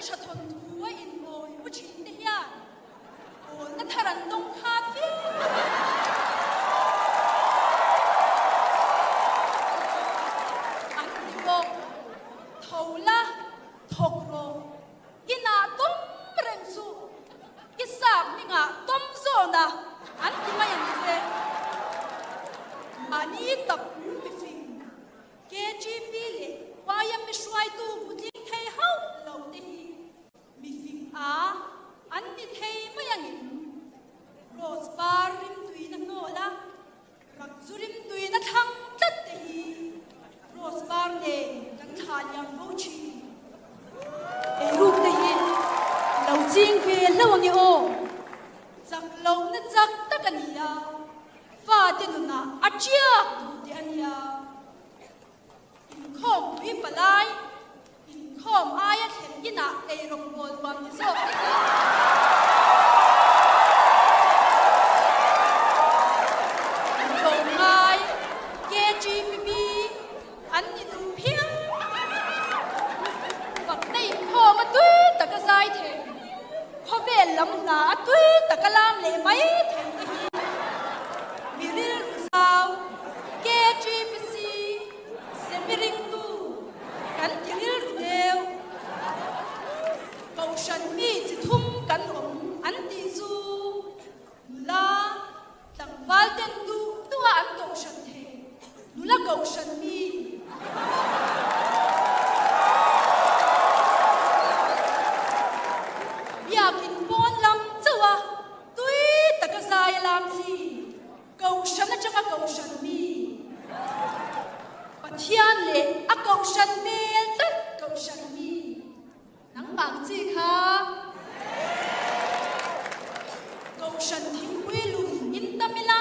Pasalṭha thawnthu a inbawi u ṭhin te hian pawlna thar an dawng khat viau. An ti bawk. Tho la, thawk rawh. Inah tawm reng suh. I sap hmingah tawm zawna an ti mai ang che. Mahni tap mifing. KGP leh YMA hruaitu hmutling thei hauh lo te hi mifing a an ni thei mai angin Rose par rimtuina hnawl a, rak zu rimtuina thlang tlat te hi Rose par nen kan thlah liam fo thin. Eiruk te hi lo ching ve hlauh ange aw, chak lohna chak tak a ni a. Fate nunah a tiak duh teh a nia. Inkhawm pui palai, inkhawm aia thlen inah eirawngbawl nuam ti zawk te hi. Tlawmngai, KGPB, an ni duh phian. Fakna inkhawm a tui taka zai thei, khawvel lam hna a tui taka lam leh mai thei te hi mi rilru zau, KGPC, semiringtu kan ti rilru deuh. Kohhran mi chi thum kan awm an tih chu nula Tlangval ten duh duh a an kohhran thei, nula kohhran mi. Biakin pawn lam chauh a tui taka zai a lam chi, kohhran atanga kohhran mi. Pathian leh a kohhran hmel tlat kohhran mi. Nangmah chi kha Kohhran thingpui lum in tam ila,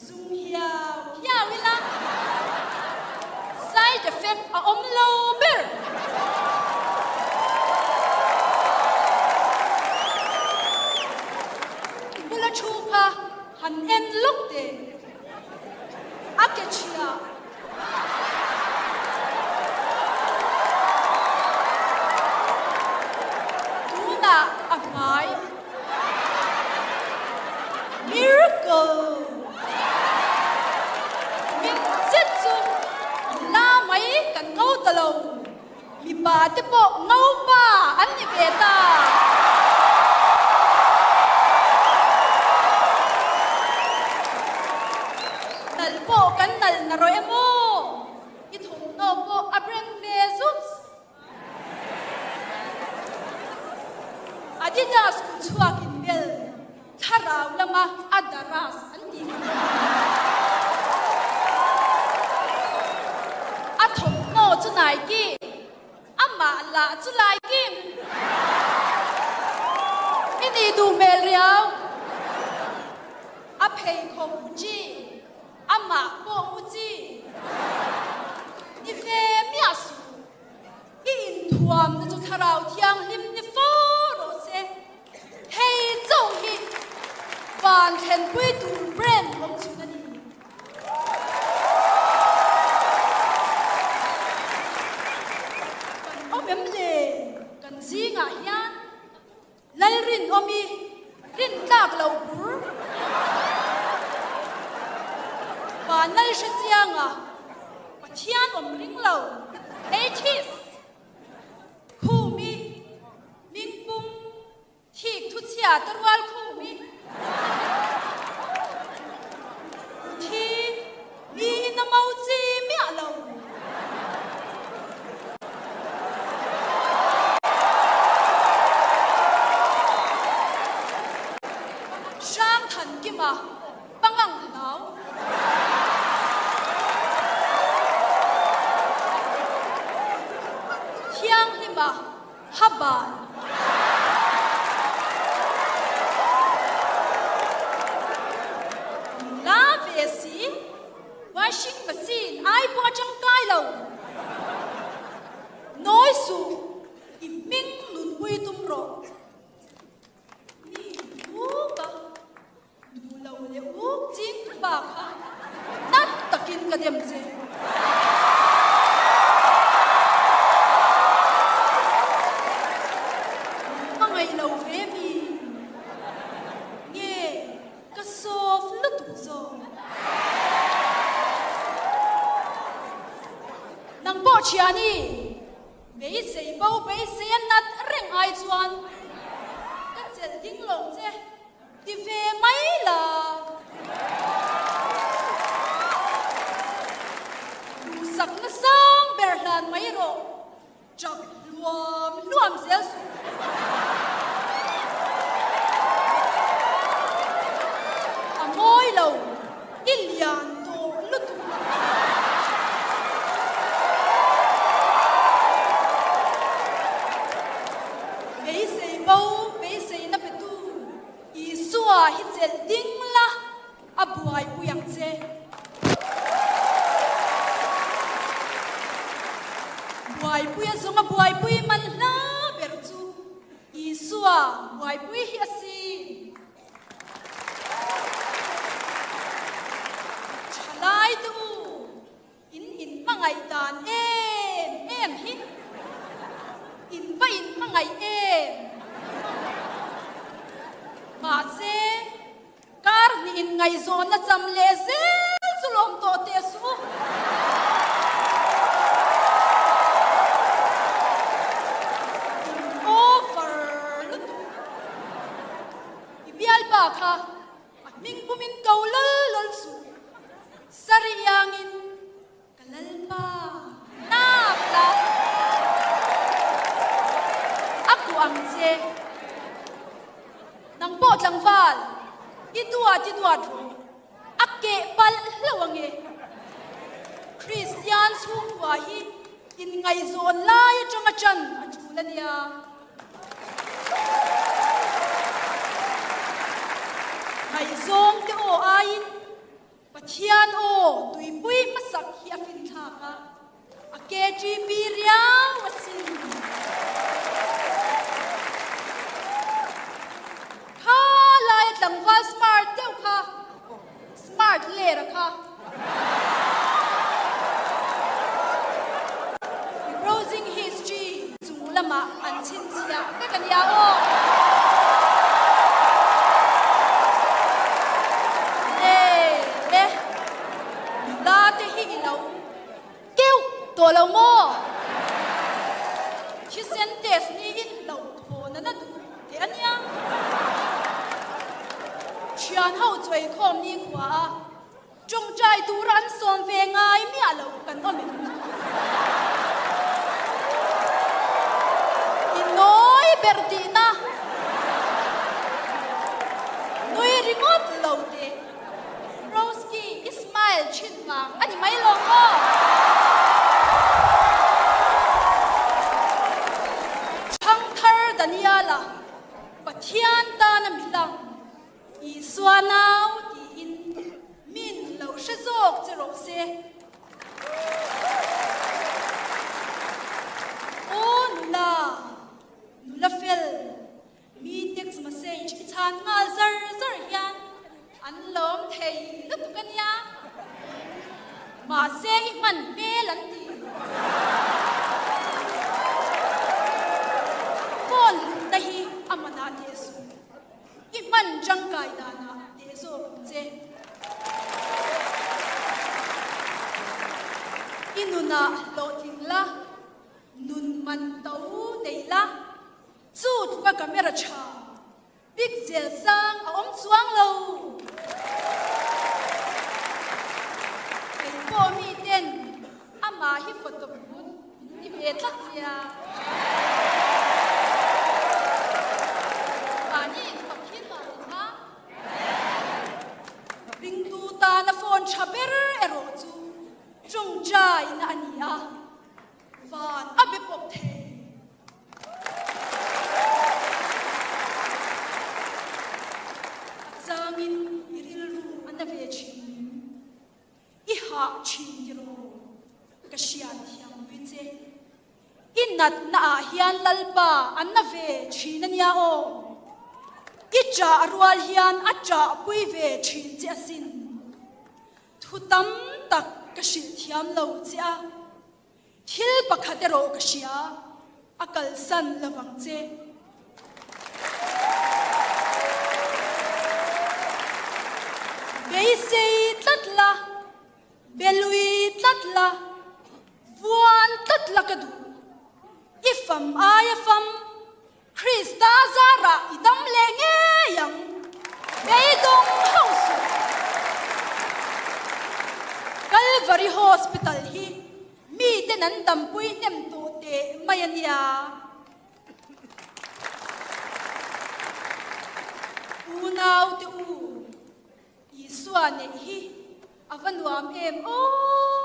zung hiau hiau ila, side effect a awm lo ber. I bula thu kha han en lawk teh. A ke chhia. Tunah a hmai. Miracle! Min zet chu la mai kan ngo ta lo. Mipa te pawh ngo pa an ni ve ta. Nalh pawh kan nalh na rawh em aw? I thawmhnaw pawh a brand ve zups. Adidas kut chhuak in bel thlarau lama a daras an tih kha. A thawmhnaw chu Nike, amah lah chu Laikim. I nih duh hmel riau. A pheikhawk Gucci, amah pawh Gucci. Ni ve miah suh. I inthuamna chu Thlarau Thianghlim ni fo rawh se. Hei chauh hi van thlenpui tur brand awm chhun a ni. Kan awm em le? Kan zingah hian Lalrinawmi rintlak lo bur van lal hre chianga Pathian awm ring lo atheist Khumi Mingpum Thik thu chhia te rual khumi Thi mi in a mo chi miah lo. Hrang than kima pangang hlau. Thianghlima Haban. Nula ve si, washing machine ai pawh a tangkai lo. Nawi suh, i hming nunpui tum rawh. Mi uk a, duh lo leh uk ching tu pa kha nat takin ka dem che. bo beisei a nat reng ai chuan ka chelh ding lo che ti ve mai la. Duhsakna sang ber hlan mai rawh. Chak hluam hluam zel suh. A mawi lo, i lian tawh lutuk. Beisei bo, beiseina petu Isua hi chelh ding la, a buaipui ang che. Buaipui a zawnga buaipui man hla ber chu Isua buaipui hi a si. Thalai te u, in inhmangaih dan em em hi in va inhmangaih em? Mahse, Kar hnih in ngaihzawnna cham leh zel chu lawm tawh teh suh u. In over lutuk. I bialpa kha a hming pumin ko lal lal suh. Sari iangin Ka lalpa nak la a kuah ang che. Nang pawh tlangval i duat i duat rawh a keh palh hlauh ang e. Kristian chhungkua hi inngaihzawn lai atanga ṭan a ṭul a nia. Ngaihzawng te aw aiin Pathian aw tuipui hmasak hi a finthlak a, a KTP riau a sin. Kha laia tlangval smart deuh kha, smart ler a kha. I browsing history chung lamah an chhinchhiah vek a nia aw. Le le, nula te hi i lo keuh tawh lo maw? Thisen test niin hlauhthawn a na duh teh a nia. Thian ho chu eikhawm ni khua a. Tawngtai tura an sawm ve ngai miah lo kan awm em? I nawi ber tihna nui ringawt lo teh. Roski i smile thin vang a ni mai lo maw? Thangthar Daniela Pathian tana milang Isua nau tiin min lo hre zawk che rawh se. Aw nula, nula fel, mi text message i chhan nghal zar zar hian an lawm thei lutuk a nia. Mahse i hman hmel an ti. Phone hlutna hi a manah teh suh. I hman tangkai danah teh zawk ang che. I nunah hlawhtling la, nun man to nei la, chu tluka camera tha pixel sang a awm chuang lo. Kei pawh mi ten amah hi photo booth min ti ve tlat nia. Mahni infak hi nuam lo ha. Ringtu tana phone tha ber erawh chu tawngtaina a ni a, van a be pawp thei. A changin i rilru a na ve thin. I hah thin tiraw? Ka hriat thiam pui che. I natna ah hian Lalpa an na ve thin a nia aw. I ṭah rual hian a ṭah pui ve thin che asin. Thu tam tak ka hrilh thiam lo che a. Thil pakhat erawh ka hria, a kalsan lovang che. Beisei tlat la, belui tlat la, vuan tlat la ka duh. I. fam aia fam Krista zarah i dam leh ngei ang. Beidawng hauh suh. Calvary Hospital hi miten an dampui hnem tawh teh mai a nia. Unaute u, Isua neih hi a va nuam em aw!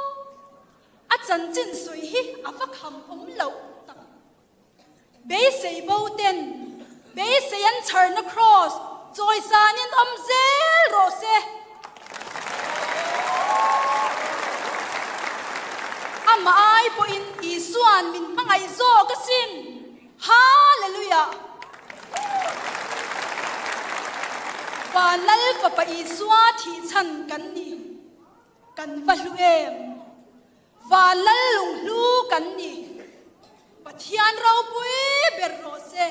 A chanchin sawi hi a va kham awm loh tak. Beisei bo ten beisei an chharna kraws chawisanin awm zel rawh se. Amah ai pawhin Isua'n min hmangaih zawk asin. Hallelujah! Van Lal Fapa Isua thihchhan kan ni. Kan va hlu em? Van Lal lunghlu kan ni. Pathian ropui ber rawh se.